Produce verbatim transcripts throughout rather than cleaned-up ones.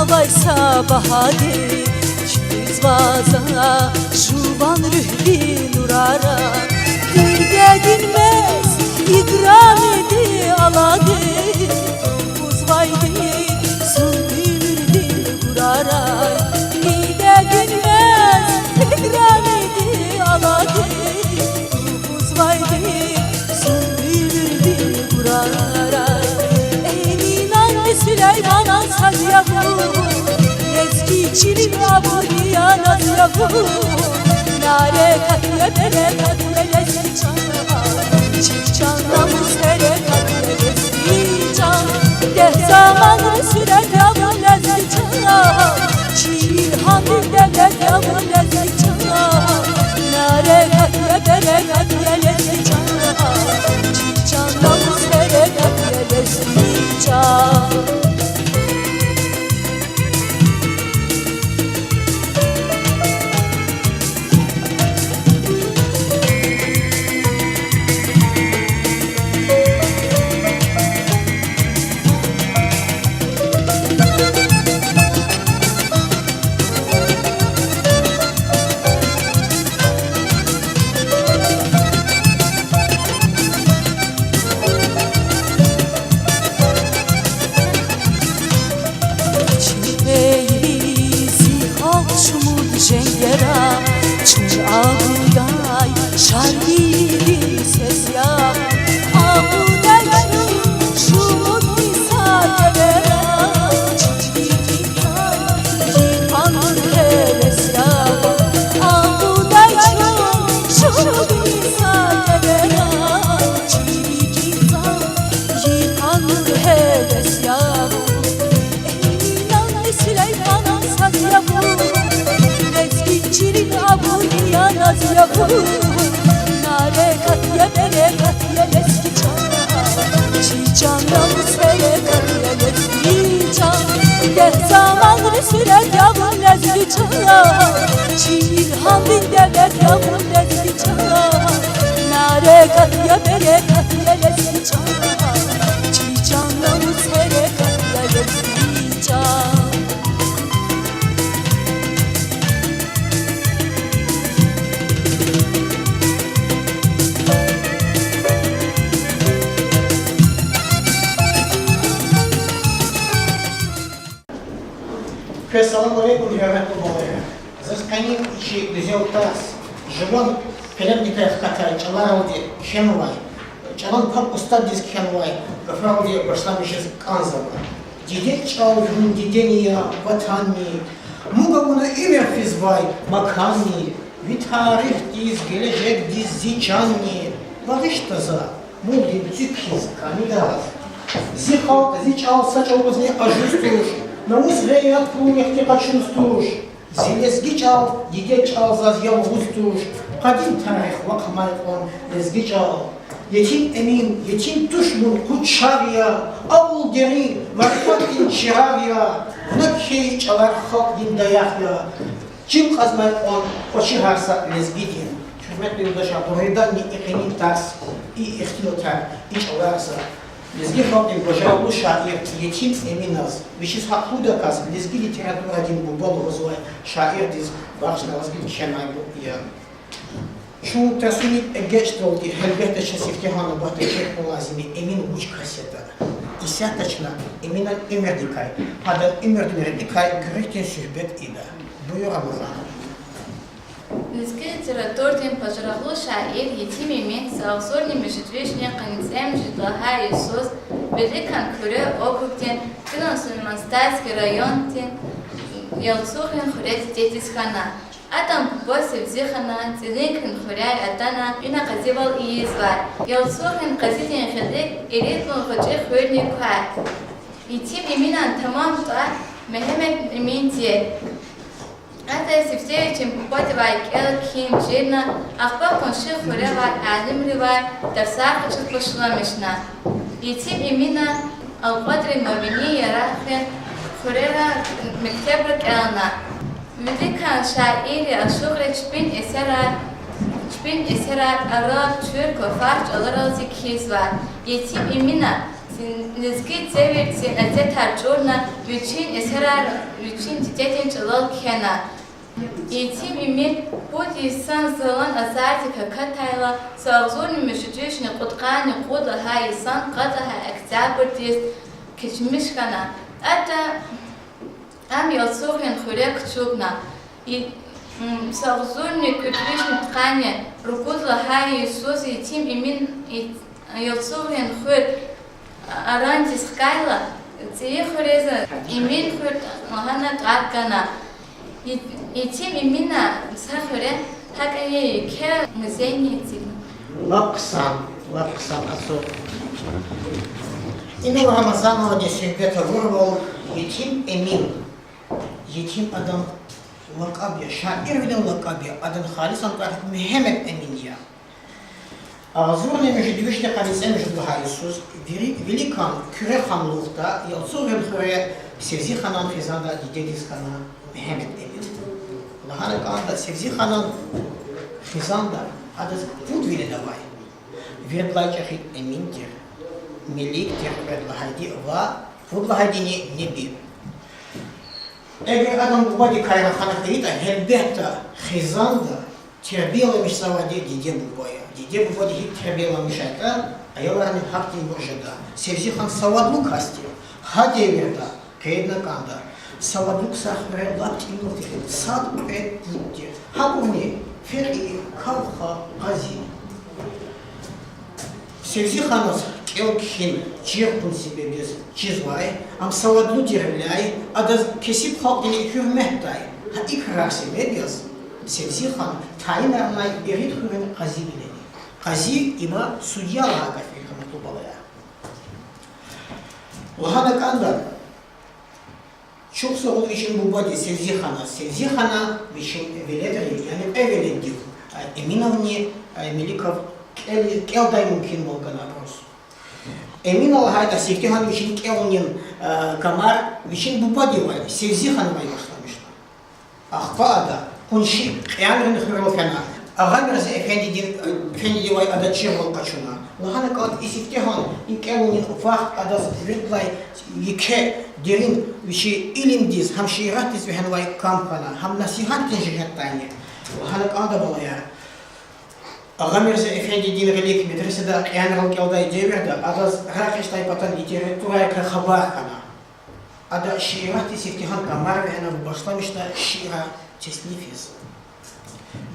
Вай са багьади чизвай за жуван руьгьдин нурара, дидедин мез играмиди алади, тухузвайди зун уьмуьрдин гурарай. Дидедин мез играмиди алади, тухузвайди зун уьмуьрдин гурарай. Эминанни Сулейманан сад ягъур, лезги чилин абур мияназ ягъур. На рекат я, берекат я, лезги чан, чи чан намус, берекат я, лезги чан. Дегь заманри суьрет я вун, лезги чан, чи илгьамдин девлет я вун, лезги чан. На рекат я, берекат я, лезги чан, чи чан намус, берекат я, лезги чан. Чи мейли зи халкь шумуд женгера, чун агъудай шаирдин сес я. Агъудай чун шумуд са девера, чи рикӀин цан йикъанур гьевес я. Агъудай чун шумуд са девера, чи рикӀин цан йикъанур гьевес я. Эминанни Сулейманан сад ягъур, лезги чилин абур мияназ ягъур. На рекат я, берекат я, лезги чан, чи чан намус, берекат я, лезги чан. Дегь заманри суьрет я вун, лезги чан, чи илгьамдин девлет я вун, лезги чан. На рекат я, берекат я, лезги чан, чи чан намус, берекат я, лезги чан. Квез салам алейкум, гьуьрметлу балаяр. Заз къенин чи гуьзел тарс жуван къелемдикай хкатай чӀаларалди кхьенвай, чӀалан квахь устаддиз кхьенвай гафаралди башламишиз кӀанзава. Диде чӀал вун дидени я, ватанни, муг авуна уьмуьр физвай маканни, ви тарихдиз, гележегдиз зи чанни багъишда за, мулдин цуьк хьиз камидаз. Зи халкь, зи чӀал са чӀавузни ажуз туш, намус, гъейрат пул нихъди къачуз туш. Зи лезги чӀал, диде чӀал заз ялгъуз туш, къадим тарих вахъ амай кьван лезги чӀал. Етим Эмин, етим туш вун, къуд чагъ я, авул дерин марифатдин чирагъ я, вуна кхьей чӀалар халкьдин даях я, чил кьазмай кьван кӀвачи гьар са лезгидин. Гьуьрметлу юлдашар, дугъриданни и къенин тарс, и ихтилатар, и чӀалар за лезги халкьдин бажарагълу шаир Етим Эминаз, вичиз гьахълудаказ лезги литературадин буба лугьузвай шаирдиз багъишна лазгил кхьенвайбур я. Чун тарсунив эгечӀдалди, гьелбетда, чаз сифте гьа нубатда чир хьун лазим я Эмин вуч кас ятӀа. Исятда чна Эминан уьмуьрдикай, гьадан уьмуьрдин рекьикай куьруь хьтин суьгьбет ийида. Буюр, Рамазан. Лезги литературадин бажарагълу шаир Етим Эмин са агъзурни муьжуьд вишни къанни цӀемуьжуьд лагьай йисуз Великан Куьре округдин Килан-Сулейман-Стальский райондин Ялцугъин хуьре дидедиз хьана. Адан буба Севзи хана цӀилин куьн хуьряй атана, ина къазивал ийизвай. Ялцугъин къазидин гъилик ирид лун гъвечӀи хуьрни квай. Етим Эминан тамам тӀвар Мегьамед Эмин тир. Ада Севзевичин бубадивай кӀел-кхьин чирна, ахпа къунши хуьревай алимривай тарсар къачуз башламишна. Етим Эмина Алкьвадрин Мавини яргъи хуьрера мектебра кӀелна. Великан шаирри ашукьри чпин эсерар, чпин эсерар араб, туьрк ва фарс чӀаларалди кхьизва. Етим Эмина Лезги девирдин адетар чӀурна, вичин эсерар вичин дидедин чӀалал кхьена. Етим Эмин пуд йисан залан азардик акатайла, са агъзурни муьжуьд вишни кьудкъанни кьуд лагьай йисан кьвед лагьай октябрдиз кечмиш хьана. Ада ам Ялцугърин хуьре кучукна. И, м, са агъзурни кӀуьд вишни пудкъанни ругуд лагьай йисуз Етим Эмин и-, Ялцугърин хуьр арандиз хкайла, цӀийи хуьрез Эмин хуьр лагьана тӀвар гана. Е-, Етим Эмина са хуьре гьакӀани еке музейни эцигна. Лап хъсан, лап хъсан, ацукь. Инал Рамазановади суьгьбет авурвал, Етим Эмин. Етим адан лакӀаб я, шаирвилин лакӀаб я, адан халисан тӀвар Мегьамед Эмин я. Агъзурни муьжуьд вишни къанни цӀемуьжуьд лагьай йисуз вири-, виликан Куьре ханлугъда Ялцугърин хуьре Севзиханан хизанда дидедиз хьана Мегьамед Эмин. Лагьана кӀанда, Севзиханан хизанда адаз пуд велед авай. Виридалай чӀехиди Эмин тир, Мелик тир кьвед лагьайди ва пуд лагьайдини Неби. Эгер адан бубадикай рахана хьайитӀа, гьелбетда, хизанда тербияламишзавайди диде-буба я. Диде-бубади гьикӀ тербияламишайтӀа, аяларни гьахьтинбур жеда. Севзихан савадлу кас тир. Гьа девирда, къейдна кӀанда, савадлу ксар хуьре лап тӀимил тир, сад-кьвед-пуд тир. Гьабурни фекьи, кавха, къази. Севзиханаз кӀел-кхьин чир хьун себебиз чизвай, ам савадлу тирвиляй адаз кесиб халкьдини гьуьрметдай. Гьа и крар себеб яз Севзихан тайинарнай ирид хуьруьн къазивилени. Къази има судья лагьай гаф я, гьуьрметлу балаяр. Лагьана кӀанда, чухсагъул вичин бубади Севзихана, Севзихана вичин веледри, яни кьве веледдив, а, Эминовни, а, Меликов кӀел-, кӀелдай мумкинвал гана абуруз. Эмина лагьайтӀа, сифтегьан вичин кӀелунин, а, камар вичин бубадивай, Севзиханвай башламишна. Ахпа ада къунши Кьиямрин хуьрел фена, Агъамирзе эфендидин, эфендидивай ада чирвал къачуна. Лагьана кӀанда, и сифтегьан, и кӀелунин вахт адаз виридалай еке дерин вичи илимдиз, гьам шииратдиз вегьенвай кам хьана, гьам насигьатдин жигьетдайни. Лагьана кӀанда, балаяр, Агъамирзе эфендидин гъилик медресада Кьиямрал кӀелдай девирда адаз ракъичдай патан литературайрикай хабар хьана. Ада шииратдиз сифтегьан камар вегьена ва башламишна шиирар теснифиз.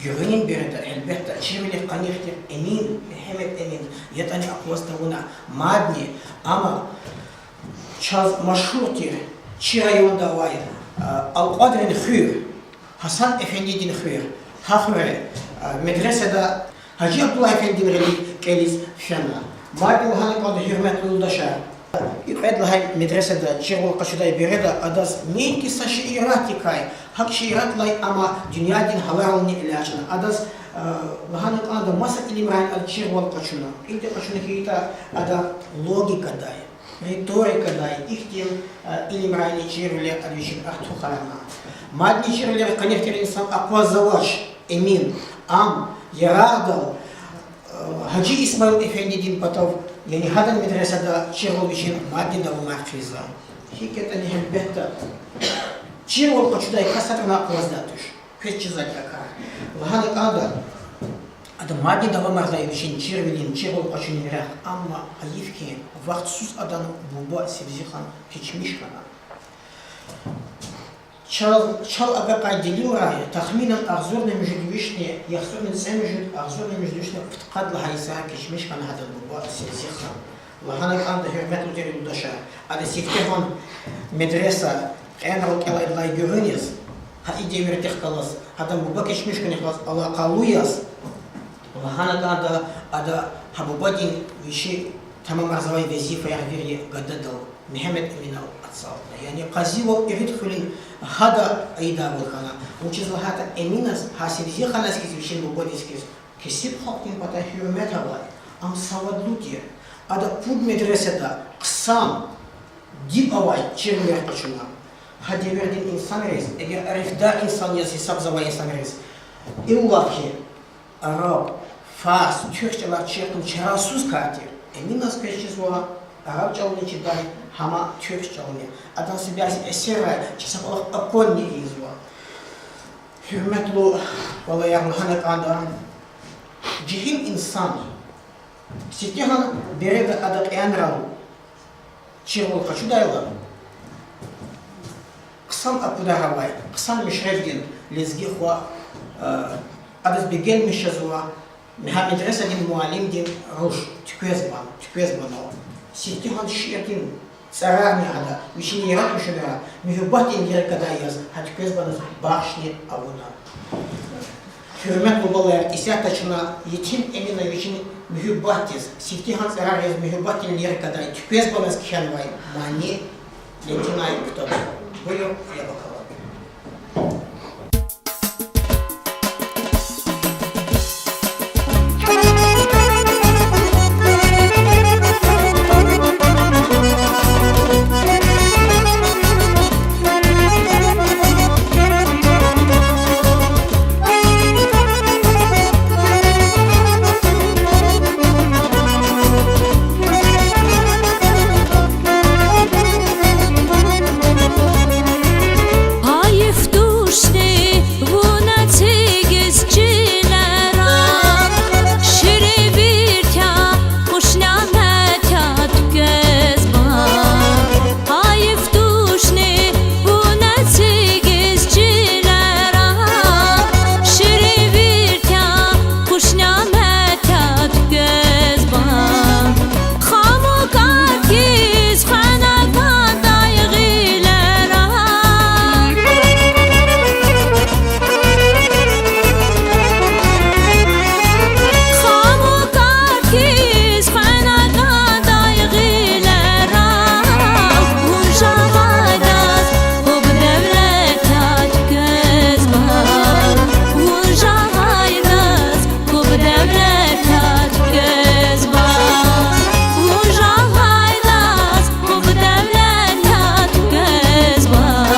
Гуьгъуьнин береда, гьелбетда, чирвилер къаних тир Эмин, Мегьамед Эмин, ятӀани акъваз тавуна мадни, амма чаз машгьур тир чи районда авай, а, Алкьвадрин хуьр, Гьасан эфендидин хуьр, гьа хуьре, а, медресада Гьажи Абдуллагь эфендидин гъилик кӀелиз фена. Мад лагьана кӀанда, гьуьрметлу юлдашар, и кьвед лагьай медресада чирвал къачудай береда адаз неинки са шииратдикай, гьакӀ шииратлай амма дуьньядин гьаларални элячӀна. Адаз, а, лагьана кӀанда, маса илимрайни ада чирвал къачуна. Кьилди къачуна хьайитӀа, ада логикадай, риторикадай, ихьтин, а, илимрайни чирвилер ада вичин артухарна. Мадни чирвилер къаних тир инсан аквазвач, Эмин, ам ярагъдал, а, Гьажи Исмаил эфендидин патав, яни гьадан медресада чирвал вичин мадни давамар хъийизва. ГьикӀ ятӀани, гьелбетда, чирвал къачудай кас атӀана акъвазнавай туш. Квез чизвайди я кар. Лагьана кӀанда, ада мадни давамарзавай вичин чирвилин, чирвал къачунин рехъ, амма гьайиф хьи, вахтсуз адан буба Севзихан кечмиш хьана. Чал, чал агакьай делилрай, тахминан агъзурни муьжуьд вишни, яхцӀурни цӀемуьжуьд, агъзурни муьжуьд вишни пудкъад лагьай йисара кечмиш хьана гьадан буба Севзихан. Лагьана кӀанда, гьуьрметлу тир юлдашар, ада сифтегьан медреса Кьиямрал кӀелайдалай гуьгъуьниз, гьа и девирдихъ галаз, гьадан буба кечмиш хьунихъ галаз алакъалу яз, лагьана кӀанда, ада гьа бубадин вичи тамамарзавай везифаяр вири гададал, Мегьамед Эминал ацалтна. Яни къазивал ирид хуьнин гьада ийидайвал хьана. Вучиз лагьайтӀа Эминаз гьа Севзиханаз хьиз, вичин бубадиз хьиз, кесиб халкьдин патай гьуьрмет авай, ам савадлу тир. Ада пуд медресада хъсан, диб авай чирвилер къачуна. Гьа девирдин инсанриз, эгер арифдар инсан яз гьисабзавай инсанриз, иллаки араб, фарс, туьрк чӀалар чир хьун чарасуз кар тир. Эминаз квез чизва, Араб чӀални чидай, гьама туьрк чӀални. Адан са бязи эсеррай чи са кӀвалах акунни ийизва. Гьуьрметлу валаяр, лагьана кӀанда, жегьил инсан сифтегьан береда ада кьенрал чирвал къачудайла, хъсан акудар авай, хъсан мешребдин лезги хва, э, адаз бегенмиш жезва Мегьамедрезадин муаллимдин руш туьквезбан, туьквезбанва. Сифтегьан шиирдин цӀарарни ада вичин яратмишунра муьгьуьббатдин лирикадай яз гьа туьквезбаназ бахшни авуна. Гьуьрметлу балаяр, исятда чна Етим Эмина вичин муьгьуьббатдиз, сифтегьан цӀарар яз муьгьуьббатдин лирикадай туьквезбаназ кхьенвай мани Етимай ктаб. Буюр, яб акала. Гьайиф тушни вун эцигиз чилера, ширин вирт я, хуш нямет я туьквезбан. Гьайиф тушни вун эцигиз чилера, ширин вирт я, хуш нямет я туьквезбан. Хамукар хьиз хвена кӀандай гъилера. Хамукар хьиз хвена кӀандай гъилера. Вун жагъайдаз хъуб девлет я туьквезбан. Вун жагъайдаз хъуб девлет я туьквезбан. Вун жагъайдаз хъуб девлет я туьквезбан.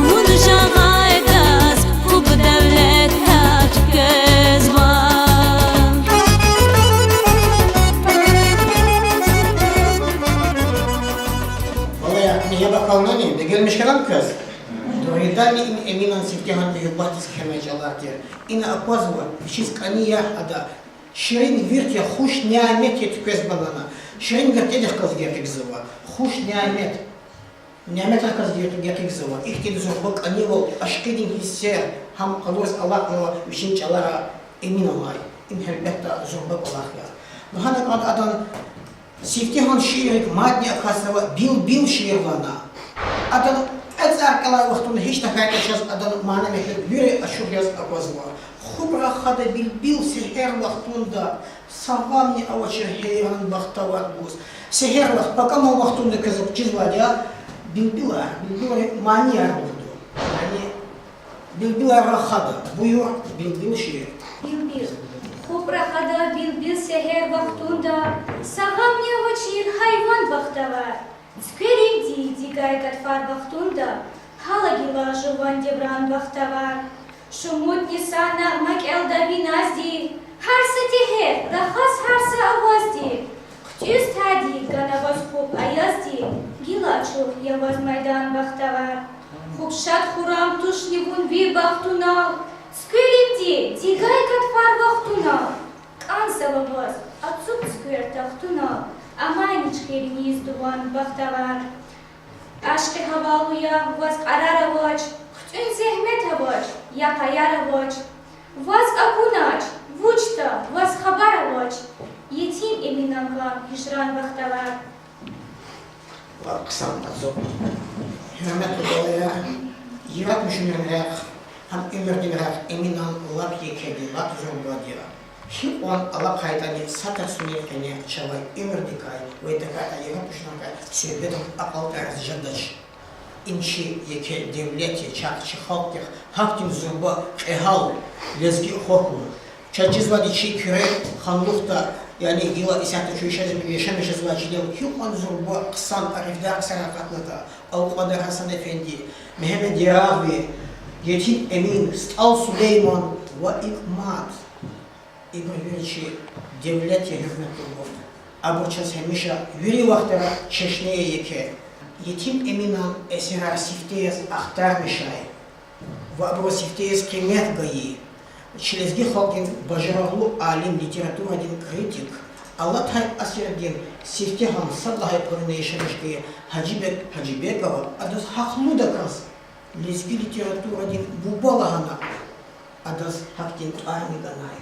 Вун жагъайдаз хъуб девлет я туьквезбан. Валай, яб акалнани, бегенмиш хьанани квез? Дугъриданни им Эминан сифтегьан муьгьуьббатдиз кхьенвай чӀалар тир. Ина аквазва, вичиз кӀани я ада, ширин вирт я, хуш нямет я туьквезбан лагьана. Ширин вирт кӀвализ гекъигзава, хуш нямет, няметрихъ галаз гекъигзава. Ихьтин зурба кӀанивал, ашкъидин гьиссер гьам къалуриз алакьнава вичин чӀалара Эминан алай. Им гьелбетда зурба кӀвалах я. Лагьана кӀанда, адан сифтегьан шииррик мадни акатзава, Билбил шиир лагьана. Адан кьве цӀар кӀелай вахтунда гьич тахьайтӀа чаз адан мана-метлеб вири ачух яз аквазва. Хуб рахада билбил сегьер вахтунда, сагъамни авачир гьейран бахтавар гуз. Сегьер вахт, пакаман вахтунда квез чизвайди я, билбилар, билбилрин манияр лугьуда. Яни билбилар рахада. Буюр, Билбил шиир. Билбил. Хуб рахада билбил сегьер вахтунда, сагъамни авачир гьайван бахтавар. Цуькверивди дигай гатфар вахтунда, гьала гила жуван девран бахтавар. Шумудни са нагъма кӀелда виназди, гьар са тегьер рахаз гьар са авазди. ХъуьтӀуьз тади гана ваз хъуб аязди, гила ачух я ваз майдан, бахтавар. Хуб шад-хуррам тушни вун ви бахтунал, цуькверивди дигай гатфар вахтунал. КӀанзава ваз ацукь цуьквер тахтунал, амайни чхир низ дуван, бахтавар. Ашкъи гьавалу я, ваз къарар авач, хъуьтӀуьн зегьмет авач, я къаяр авач. Ваз акунач, вучда, ваз хабар авач, Етим Эминан гъам, гьижран, бахтавар. Ва хъсан ацукь. Гьуьрметлу балаяр, яратмишунрин рехъ, гьам уьмуьрдин рехъ Эминан лап екеди, лап зурбади я. Гьикьван алакьайтӀани са тарсунин къене чавай уьмуьрдикай ва я тахьайтӀа яратмишунрикай суьгьбет акьалтӀариз жедач. Им чи еке девлет я, чахъ чи халкьдихъ гьахьтин зурба кьегьал лезги хва хьуй. Чаз чизвайди, чи Куьре ханлухда, яни гила исятда чун яшамиш жезвай чилел гьикьван зурба хъсан арифдар ксар акъатнатӀа: Алкьвадар Гьасан-эфенди, Мегьамед Ярагъви, Етим Эмин, СтӀал Сулейман ва икӀ мад. Ибур вири чи девлет я, гьуьрметлубур. Абур чаз гьамиша вири вахтара чешне я еке. Етим Эминан эсерар сифте яз ахтармишай ва абуруз сифте яз къимет гайи, чи лезги халкьдин бажарагълу алим, литературадин критик, алатай асирдин сифтегьан сад лагьай къуьруьна яшамиш хьайи Гьажибег Гьажибегова адаз гьахълудаказ лезги литературадин буба лагьана, адаз гьахьтин тӀварни ганай.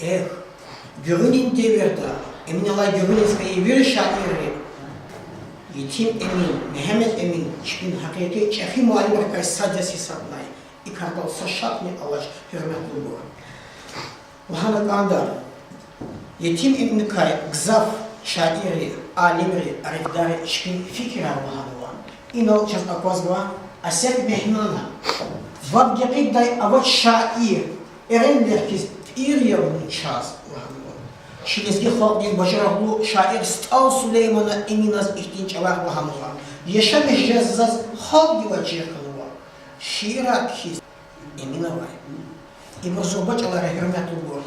Эхь, гуьгъуьнин девирда Эминалай гуьгъуьниз хьайи вири шаирри Етим Эмин, Мегьамед Эмин чпин гьакъикъи чӀехи муаллимрикай сад яз гьисабнай. И кардал са шакни авач, гьуьрметлубур. Лагьана кӀанда, Етим Эминакай гзаф шаирри, алимри, арифдарри чпин фикирар лагьанва. Инал чаз аквазва Асеф Мегьмана: вад гекъигдай авач шаир, Эренлер хьиз пӀир я вун чаз, лагьанва. Чи лезги халкьдин бажарагълу шаир СтӀал Сулеймана Эминаз ихьтин чӀалар лагьанва: яшамиш жез заз халкьдивай чир хьанва. Шиирар кхьиз Эминавай. Ибур зурба чӀалар я, гьуьрметлубур.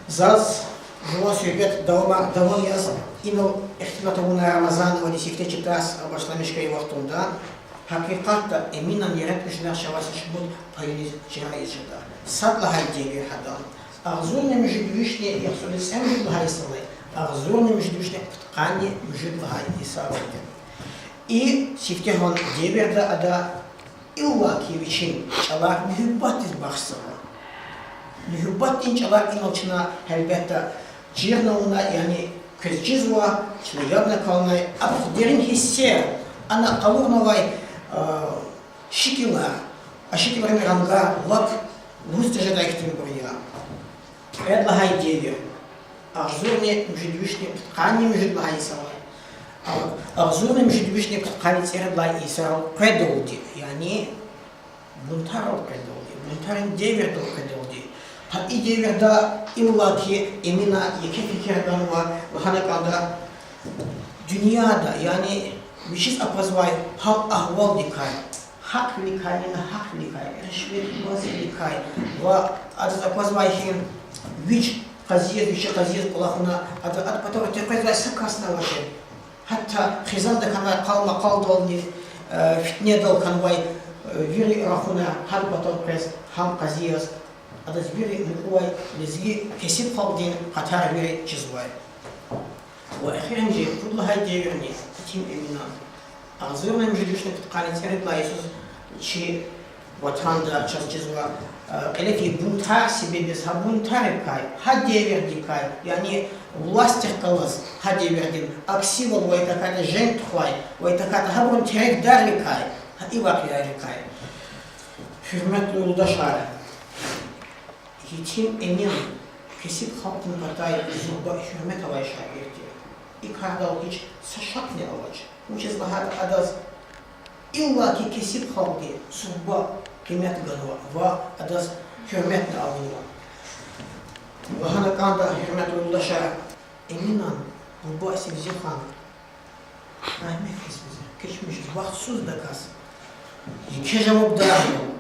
Заз жуван суьгьбет давама, давам яз, инал ихтилат авуна Рамазановади сифте читаз башламиш хьайи вахтунда, гьакъикъатда Эминан яратмишунар чавай са шумуд паюниз чара ийиз жеда. Сад лагьай девир гьадан агъзурни муьжуьд вишни яхцӀурни цӀемуьжуьд лагьай йисалай агъзурни муьжуьд вишни пудкъанни муьжуьд лагьай йисалайди. И сифтегьан девирда ада иллаки вичин чӀалар муьгьуьббатдиз бахшзава. Муьгьуьббатдин чӀалар инал чна, гьелбетда, чирна авуна, яни квез чизва, чна ядна кӀанзавай, абурун дерин гьиссер, ана къалурнавай, а, шикилар, а шикилрин рангар лап лугьуз тежедай хьтинбур я. Кьвед лагьай девир, агъзурни муьжуьд вишни пудкъанни муьжуьд лагьай йисалай, а, агъзурни муьжуьд вишни пудкъанни цӀерид лагьай йисарал къведалди, яни бунтарал къведалди, бунтарин девирдал къведалди. Гьа и девирда иллаки Эмина еке фикир ганва, лагьана кӀанда, дуьньяда, яни вичиз аквазвай гьал-агьвалдикай, гьахъвиликай, нагьахъвиликай, ришвет гузвиликай ва адаз аквазвай хьи, вич къазияз, вичи къазияз кӀвалахна, ада, адан патав текъвезвай са касни авачир. Гьатта хизанда хьанвай къалмакъалдални, э, фитнедал хьанвай, э, вири рахуна, гьадан патав къвез гьам къазияз, адаз вири мукьувай лезги кесиб халкьдин къатар вири чизвай. Ва эхиримжи пуд лагьай девирни Етим Эминан агъзурни муьжуьд вишни пудкъанни цӀерид лагьай йисуз чи ватанда чаз чизва, э, кьиле фейи бунтар себеб яз, гьа бунтарикай, гьа девирдикай, яни властдихъ галаз гьа девирдин аксивал авай тахьайтӀа женг тухвай, авай тахьайтӀа гьабурун терефдаррикай, гьа и вакъиайрикай. Гьуьрметлу юлдашар, Етим Эмин кесиб халкьдин патай зурба гьуьрмет авай шаир тир. И кардал гьич са шакни авач. Вучиз лагьайтӀа адаз иллаки кесиб халкьди зурба къимет ганва ва адаз гьуьрметни авунва. Лагьана кӀанда, гьуьрметлу юлдашар, Эминан буба Севзихан, рагьметдиз физ, кечмишдиз, вахтсуздаказ, еке жавабдарвал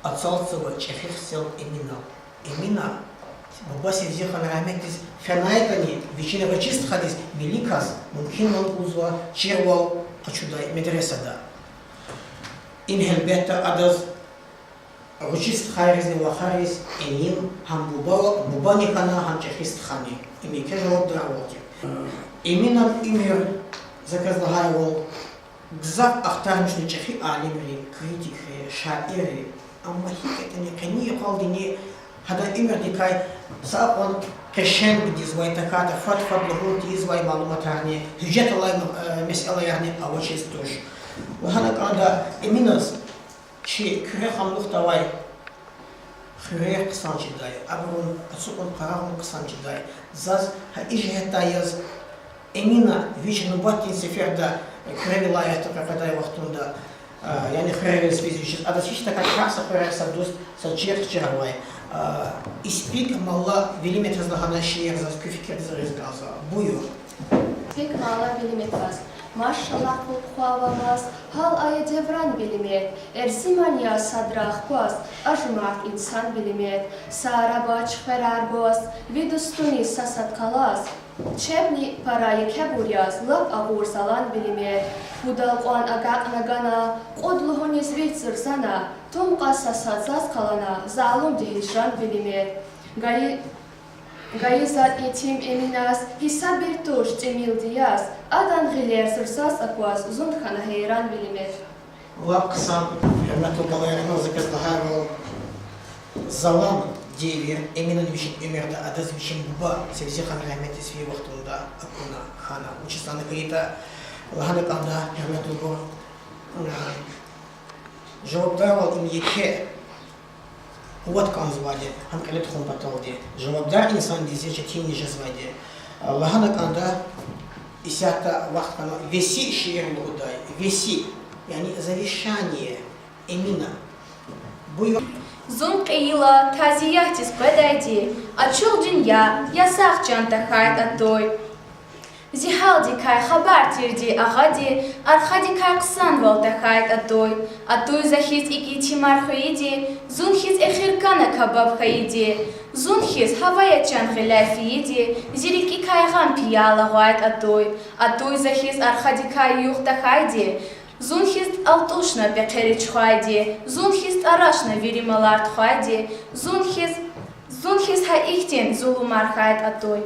ацалтзава чӀехи хцел Эминал. Эмина, буба Севзихан рагьметдиз фенайтӀани, вичин гъвечӀи стхадиз Меликаз мумкинвал гузва чирвал къачудай медресада. Им, гьелбетда, адаз, гъвечӀи стхайризни вахариз Эмин гьам буба, бубани хьана, гьам чӀехи стхани. Им еке жавабдарвал тир. Эминан уьмуьр, за квез лагьайвал, гзаф ахтармишна чӀехи алимри, критикри, шаирри, амма гьикӀ ятӀани къенин йикъалдини гьадан уьмуьрдикай са акьван къешенгдиз, авай тахьайтӀа фад-фад лугьун тийизвай малуматарни, гьуьжет алай, э, месэлаярни авачиз туш. Лагьана кӀанда, Эминаз чи Куьре ханлухда авай хуьрер хъсан чидай, абурун ацукьун-къарагъун хъсан чидай. Заз гьа и жигьетдай яз Эмина вич нубатдин сеферда Куьре вилаятдихъ къекъведай вахтунда, а, яни хуьрерин физвай чиз, адаз гьич тахьайтӀа са хуьрер, са дуст, са чир хчир авай. А, Испик Малла Велиметаз лагьана шиир заз куь фикирдиз гъиз кӀанзава. Буюр. Испик Малла Велиметаз. Машаллагь, кьулухъ хва аваз, гьал ая девран, Велимет, эрзиман я садра ахкваз, а жумарт инсан, Велимет, са арабач хверар гваз, ви дустуниз са сад къалаз. Чебни пара екебур яз лап агъур залан вилимет. Пудал кьван агакьна гана, кьуд лугьуниз вич зурзана, тум кьаз са сад заз къалана, залумди гьижран вилимет. Гайи, гайи затӀ етим Эминаз, гьисабир туш тӀимилди яз, адан гъилер зурзаз акваз, зун хьана гьейран вилимет. Лап хъсан, гьуьрметлу балаяр, инал за квез лагьайвал, залан девир, Эминан вичин уьмуьрда адаз вичин буба Севзихан рагьметдиз фейи вахтунда акуна, хьана. Вучиз лагьайтӀа, лагьана кӀанда, гьуьрметлубур, жавабдарвал им еке къуват кӀанзавайди, гьам кьиле тухун паталди. Жавабдар инсандиз четинни жезвайди. Лагьана кӀанда, исятда вахт хьана веси шиир лугьудай, веси, яни завещание Эмина. Буюр. Зун кьейила тазиятдиз къведайди, ачух дуьнья, ясагъ чан тахьайтӀа туй. Зи гьалдикай хабар тирди агъади, архадикай хъсанвал тахьайтӀа туй. Атуй за хьиз икӀ етимар хвейиди, зун хьиз эхир кана кабаб хьайиди, зун хьиз гьавая чан гъиляй фейиди, зи рикӀикай гъам пиял агъвайтӀа туй. Атуй за хьиз архадикай югъ тахьайди, зун хьиз алтӀушна пехъери чухвайди, зун хьиз тӀарашна вири малар тухвайди, зун хьиз, зун хьиз гьа ихьтин зулумар хьайтӀа туй.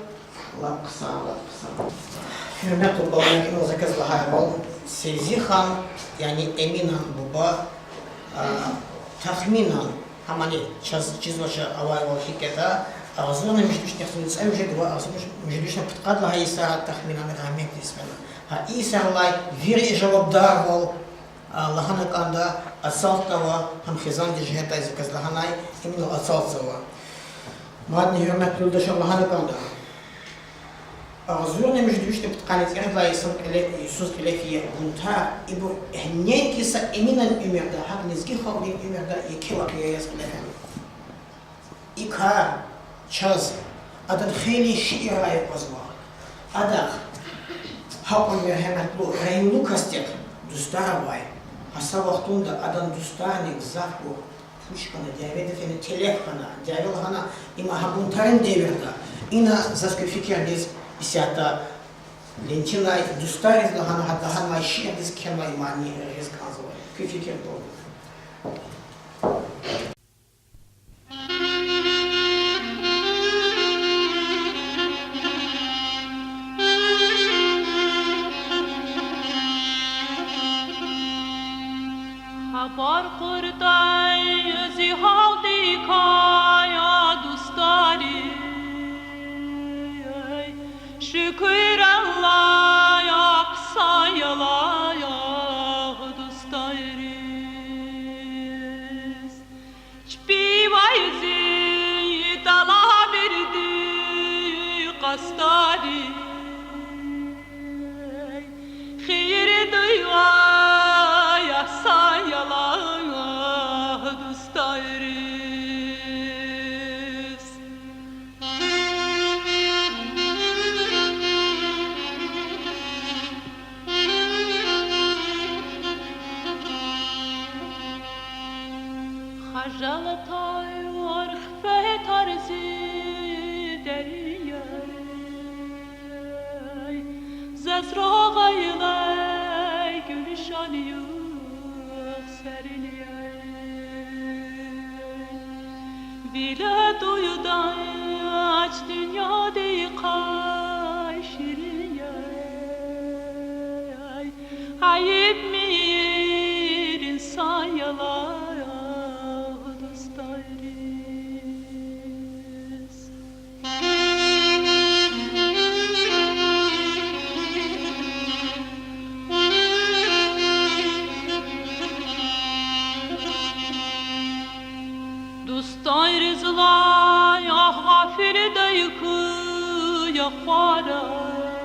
Лап хъсан, лап хъсан. Гьуьрметлу балаяр, инал за квез лагьайвал, Севзихан, яни Эминан буба, а, тахминан, гьамани чаз чизвача авайвал гьикӀ ятӀа, агъзурни муьжуьд вишни яхцӀурни цӀемуьжуьд ва агъзурни муьжуьд вишни пудкъад лагьай йисара тахминан рагьметдиз фена. Гьа и йисаралай вири жавабдарвал, а, лагьана кӀанда, ацалтнава, гьам хизандиз жигьетдай за квез лагьанай, Эминал ацалтзава. Мадни, гьуьрметлу юлдашар, лагьана кӀанда, агъзурни муьжуьд вишни пудкъанни цӀерид лагьай йисуз кьиле, йисуз кьиле фейи бунтар, ибур гьаненки са Эминан уьмуьрда, гьакӀ лезги халкьдин уьмуьрда еке вакъиа яз кьиле фена. И кар чаз адан хейлин шииррай аквазва. Адахъ гьакьван мергьяматлу, регьимлу касдихъ дустар авай. Гьа са вахтунда адан дустарни гзафбур пуч хьана, дяведа фена, телеф хьана, дяве лагьана, има гьа бунтарин девирда. Ина заз куь фикирдиз исятда лентинай дустариз лагьана гьада лагьанвай шиирдиз кхьенвай мани гъиз кӀанзава. Куь фикирдалди. Хабар кьуртӀа зи гьалдикай, я дустари, шукур Аллагь, я хъсан я, я дустариз. Чпивай зи тӀалабирди къастари, хийир дуьа я хъсан я, я дустариз. Хажалатар, хифетар зи дерин я, заз рагъ айлай гуьлуьшан югъ серин я. Виле дуьньяда дуьньядин къай ширин я. Айибмир инсан ялай дустариз. Дустайриз лай агъа фирдайку я хварай,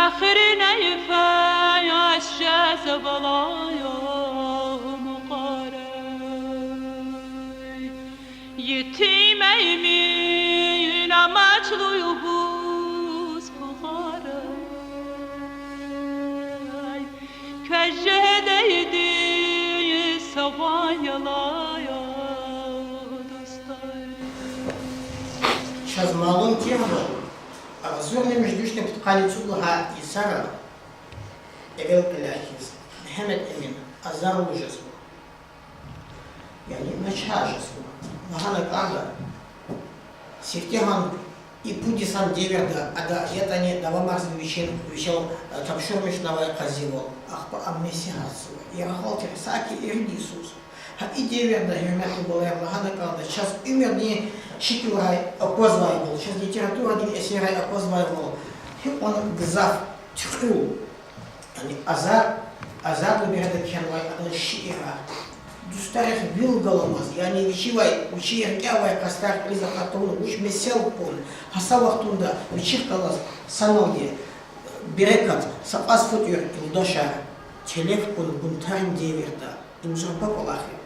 эхирнай фейи жезва лай мукьварай. Етим Эмин амач лугьуз фугъарай, квез жедайди са ван ялай дустариз. Чаз Малум тирвал, агъзурни муьжуьд вишни пудкъанни цӀуд лагьай йисара эвел кьиляй хьиз Мегьамед Эмин азарлу жезва. Яни начагъ жезва. Лагьана кӀанда, сифтегьан и пуд йисан девирда ада ятӀани давамарзава вичин, вичел, э, тапшурмишнавай къазивал, ахпа ам месигьатзава. Яргъал тир саки ирид йисуз. Гьа и девирда, гьуьрметлу балаяр, лагьана кӀанда, чаз уьмуьрдин шикилрай аквазвайвал, чаз литературадин эсеррай аквазвайвал, гьикьван гзаф туькьуьл, яни азар, азарлу береда кхьенвай адан шиирар, дустарихъ вил галамаз, яни вичивай, вичин рикӀе авай къастар кьилиз акъатун, вуч месел кьун, гьа са вахтунда вичихъ галаз саналди, берекат, са кьаз фу тӀуьр, юлдашар, телеф хьун бунтарин девирда. Им зурба кӀвалах я.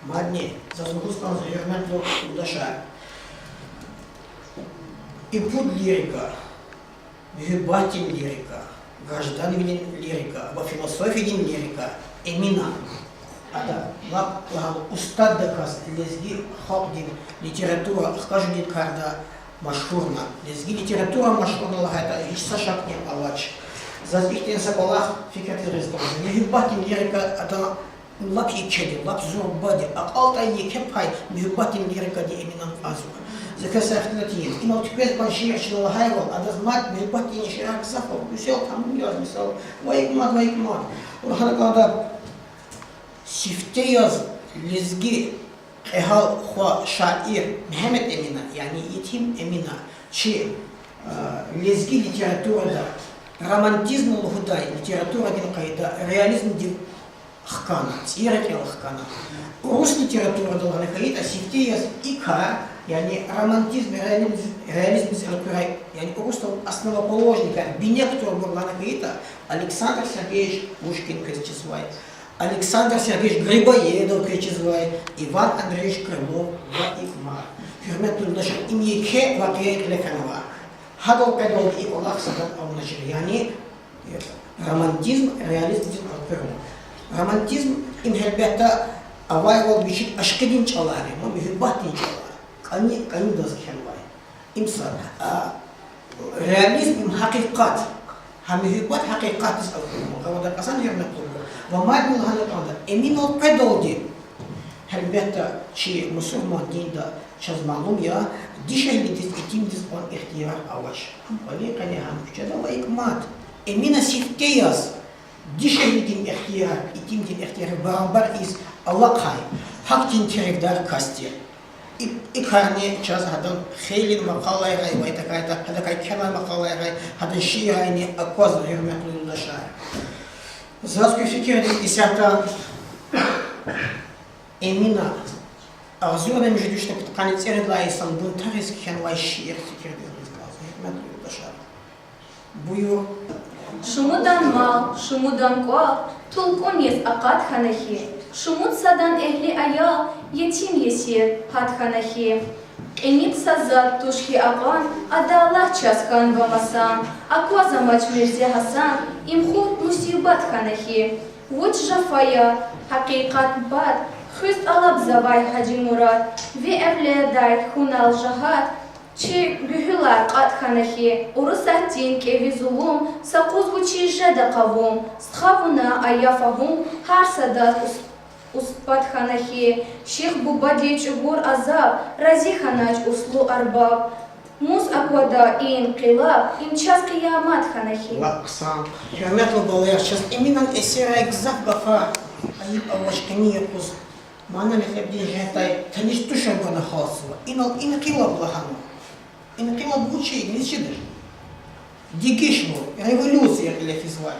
Мадни заз лугьуз кӀанзава, гьуьрметлу юлдашар, и пуд лирика, муьгьуьббатдин лирика, гражданвилин лирика ва философиядин лирика, Эмина, ада лап лагьана устаддаказ лезги халкьдин литература хкажунин карда машгьурна. Лезги литература машгьурна лагьайтӀа, гьич са шакни авач. Заз ихьтин са кӀвалах фикирдиз гъиз кӀанзава. Муьгьуьббатдин лирика адан лап екеди, лап зурбади, акьалтӀай еке пай муьгьуьббатдин лирикади Эминан кьазва. За квез са ихтилат ийин, инал туькӀвез квай шиир чна лагьайвал, адаз мад муьгьуьббатдин шиирар гзаф ава, гуьзел, тамун яз, мисал, ва икӀ мад, ва икӀ мад. Лагьана кӀанда, сифте яз лезги кьегьал хва шаир Мегьамед Эмина, яни Етим Эмина, чи, а, лезги литературада романтизм лугьудай литературадин къайда реализмдив хкана, цӀийи рекьел хкана. Урус литературада лагьана хьайитӀа, сифте яз и кар, яни романтизм, реализм, реализмдиз элкъуьрай, яни урусдал основоположникар, бине кутурбур лагьана хьайитӀа, Александр Сергеевич Пушкин квез чизвай, Александр Сергеевич Грибоедов квез чизвай, Иван Андреевич Крылов ва икӀ мад. Гьуьрметлу юлдашар, им еке вакъиа кьиле фенва. Гьадал къведалди и кӀвалах садан авуначир, яни романтизм реализмдиз элкъуьрна. Романтизм им, гьелбетда, авайвал вичин ашкъидин чӀалар я, ма муьгьуьббатдин чӀалар, кӀани, кӀанидаз кхьенвай. Им са, а, реализм им гьакъикъат, гьа муьгьуьббат гьакъикъатдиз элкъуьрна. Гьавада кьасан, гьуьрметлубур, ва мадни лагьана кӀанда, Эминал къведалди, гьелбетда, чи мусурман динда чаз малум я, дишегьлидиз итимдиз кьван ихтияр авач. Ам кӀвалин къене, гьам куьчеда ва икӀ мад. Эмина сифте яз дишегьлидин ихтияр, итимдин ихтияр барабар ийиз алахъай, гьахьтин терефдар кас тир. И, и карни чаз гьадан хейлин макъалайрай ва я тахьайтӀа гьадакай кхьенвай макъалайрай, гьадан шииррайни аквазва, гьуьрметлу юлдашар. Заз куь фикирдиз, исятда Эмина агъзурни муьжуьд вишни пудкъанни цӀерид лагьай йисан бунтариз кхьенвай шиир фикирдиз гъиз кӀанзава, гьуьрметлу юлдашар. Буюр. Шумудан мал, шумудан кӀвал тулкӀун яз акъат хьана хьи, шумуд садан эгьли аял етим-есир гьат хьана хьи. Кьиникь са затӀ туш хьи акьван, адалат чаз хьанва масан, аквазамач Мирзе Гьасан, им хур мусибат хьана хьи. Вуч жафа я, гьакъикъат пад хуьз тӀалабзавай Гьажи Мурад, ви эвледай хьунал жагьат, чи гуьгьуьлар кьатӀ хьана хьи. Урусатдин кӀеви зулум са къуз вучиз жеда къавум, стха вуна ая фагьум, гьар садаз ус-, успат хьана хьи. Шихбубади чӀугур азаб, рази хьанач услу арбаб, мус аквада и инкъилаб, им чаз къиямат хьана хьи. Ва хъсан. Гьуьрметлу балаяр, чаз Эминан эсеррай гзаф гафар, айиб авач къени юкъуз мана-метлебдин жигьетдай таниш туширбурни гьалтзава. Инал инкъилаб лагьанва. Инкъилаб вуч я, низ чида? Дегишвал, революция кьиле физвай.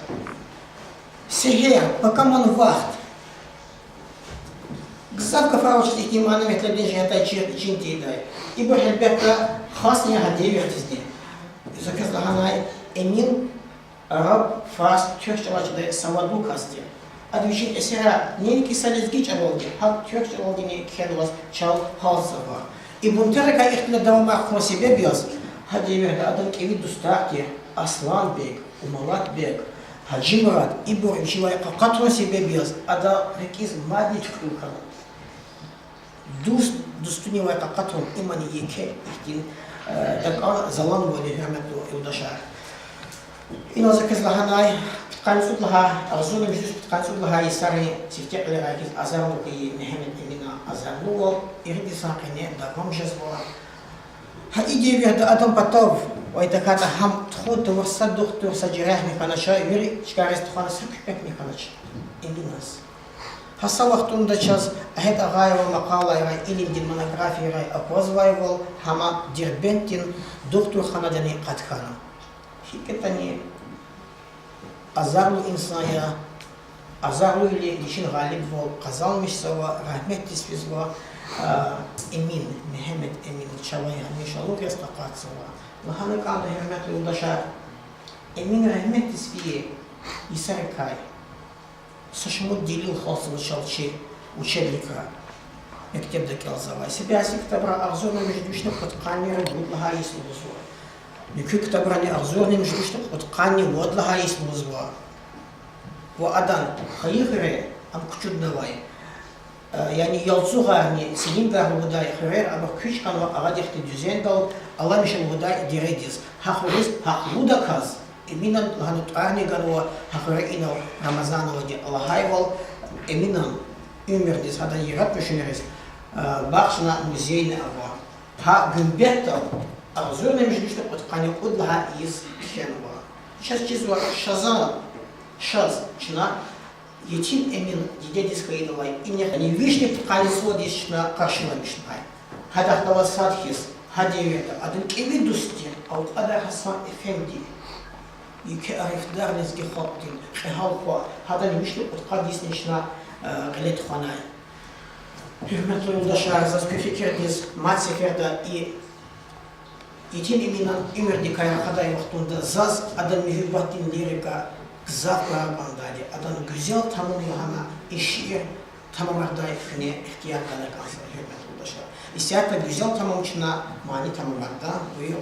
Сегьер, по кому вахт. Гзаф гафар ава чаз ихьтин мана-метлебдин жигьетдай чир чин тийидай. Ибур, гьелбетда, хас я гьа девирдизни. За квез лагьанай, Эмин араб, фарс, туьрк чӀалал чидай савадлу кас тир. Ада вичин эсерар не инки са лезги чӀалалди, гьакӀ туьрк чӀалалдини кхьенваз чал гьалтзава. И бунтарикай ихтилат давамар хъувун себеб яз гьа девирда адан кӀеви дустар тир Асланбег, Умалатбег, Гьажимурад, ибур вичивай къакъатун себеб яз ада рикӀиз мадни туькьуьл хьана. Дуст дустунивай къакъатун имани еке ихьтин Э, дакӀан заланвал я, гьуьрметлу юлдашар. Инал за квез лагьанай, пудкъанни цӀуд лагьай, агъзурни муьжуьд пудкъанни цӀуд лагьай йисарин сифте кьилерай хьиз азарлу хьайи Мегьамед Эминан азарлувал ирид йисан къене давам жезва. Гьа и девирда адан патав, вай тахьайтӀа гьам тухун тавур са духтур, са жерягьни хьанач, вири чкайриз тухвана са куьпекни хьанач Эминаз. Гьа са вахтунда чаз Агьед Агъаеван макъалайрай, илимдин монографийрай аквазвайвал, гьам Дербентдин духтурханадани къаткана. ГьикӀ ятӀани, азарлу инсан я, азарлувиле вичин гъалибвал къазанмишзава, рагьметдиз физва, а, Эмин, Мегьамед Эмин чавай гьамиша алугъ яз къакъатзава. Лагьана кӀанда, гьуьрметлу юлдашар, Эмин рагьметдиз фейи йисарикай са шумуд делил халзава чал чи учебникра, мектебда кӀелзавай. Са бязи ктабра агъзурни муьжуьд вишни кьудкъанни ругуд лагьай йис лугьузва. Муькуь ктабрани агъзурни муьжуьд вишни кьудкъанни вад лагьай йис лугьузва. Ва адан хайи хуьре, ам Кучуднавай, э, яни Ялцугъарни Цилимгар лугьудай хуьрер, абур куьч хьанва Агъадихъди дуьзендал, Аламиша лугьудай дередиз. Гьа хуьруьз гьахълудаказ Эминан лагьана тӀварни ганва, гьа хуьре инал Рамазановади лагьайвал, Эминан уьмуьрдиз, гьадан яратмишунриз, э, бахшна музейни ава. Гьа гуьмбетдал агъзурни муьжуьд вишни кьудкъанни кьуд лагьай йис кхьенва. Чаз чизва шазан, шаз чна Етим Эмин дидедиз хьайидалай инихъ вишни пудкъанни цӀуд йис чна къаршиламишнай. Гьадахъ галаз сад хьиз, гьа девирда адан кӀеви дуст тир Алкьвадар Гьасан эфенди, еке арифдар, лезги халкьдин кьегьал хва, гьадан вишни кьудкъад йисни чна, э, кьиле тухванай. Гьуьрметлу юлдашар, заз куь фикирдиз, мад сеферда и Етим Эминан уьмуьрдикай рахадай вахтунда заз адан муьгьуьббатдин лирика гзаф пара кӀандайди, адан Гуьзел тамун лагьана и шиир тамамардай куьне ихтияр гана кӀанзава, гьуьрметлу юлдашар. Исятда Гуьзел тамун чна мани тамамарда, буюр.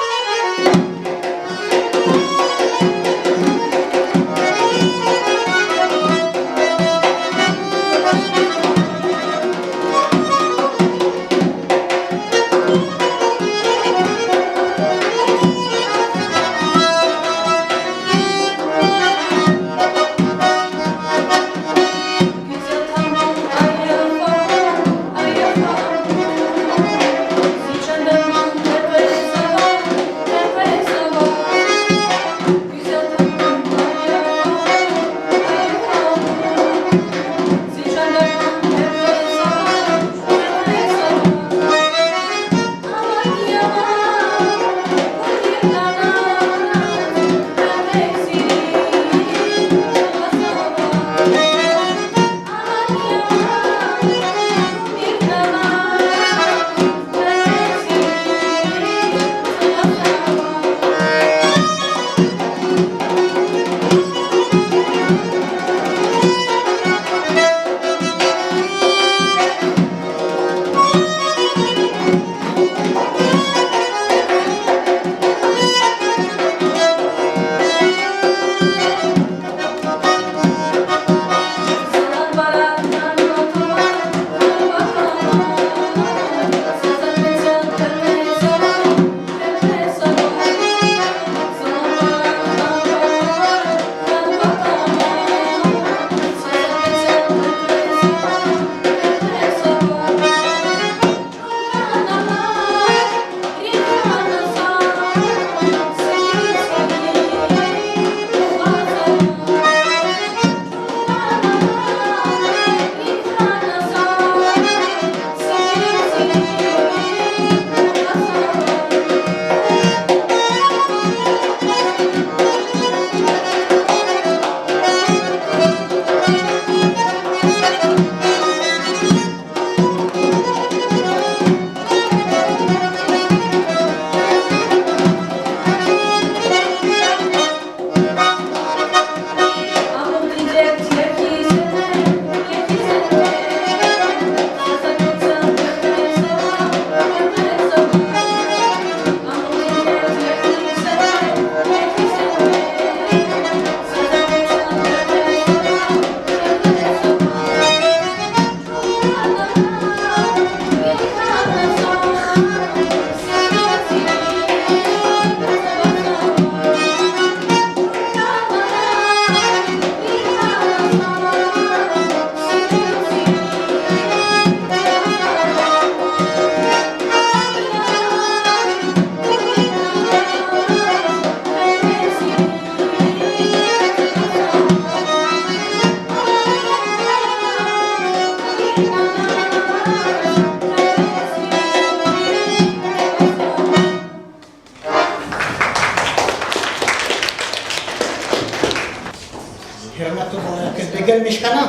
Квез бегенмиш хьана,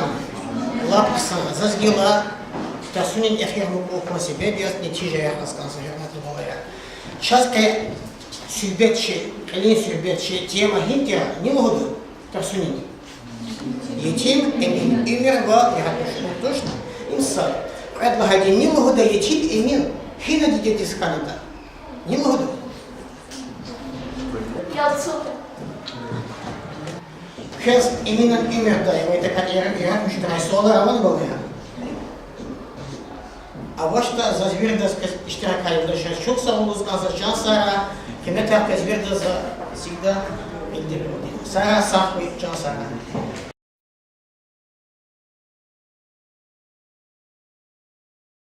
лап хъсан, заз гила тарсунин эхир мукьув хьун себеб яз нетижаяр хкаж кӀанзава, гьуьрметлу балаяр. Чаз къе суьгьбет чи, кьилин суьгьбет чи тема гьим тир, ни лугьуда тарсунин? Етим Эмин. Уьмуьр ва яратмишунар тушни? Им са. Кьвед лагьайди, ни лугьуда Етим Эмин гьина дидедиз хьанатӀа? Ни лугьуда? Квез Эминан уьмуьрдай ва идакай яратмишунрай суалар авани, балаяр? АвачтӀа, заз виридаз квез иштиракай юлдашар чухсагъул лугьуз кӀанзава, чан Сара, къиметар квез виридаз за всегда билдирди. Сара, сагъ хьуй, чан Сара.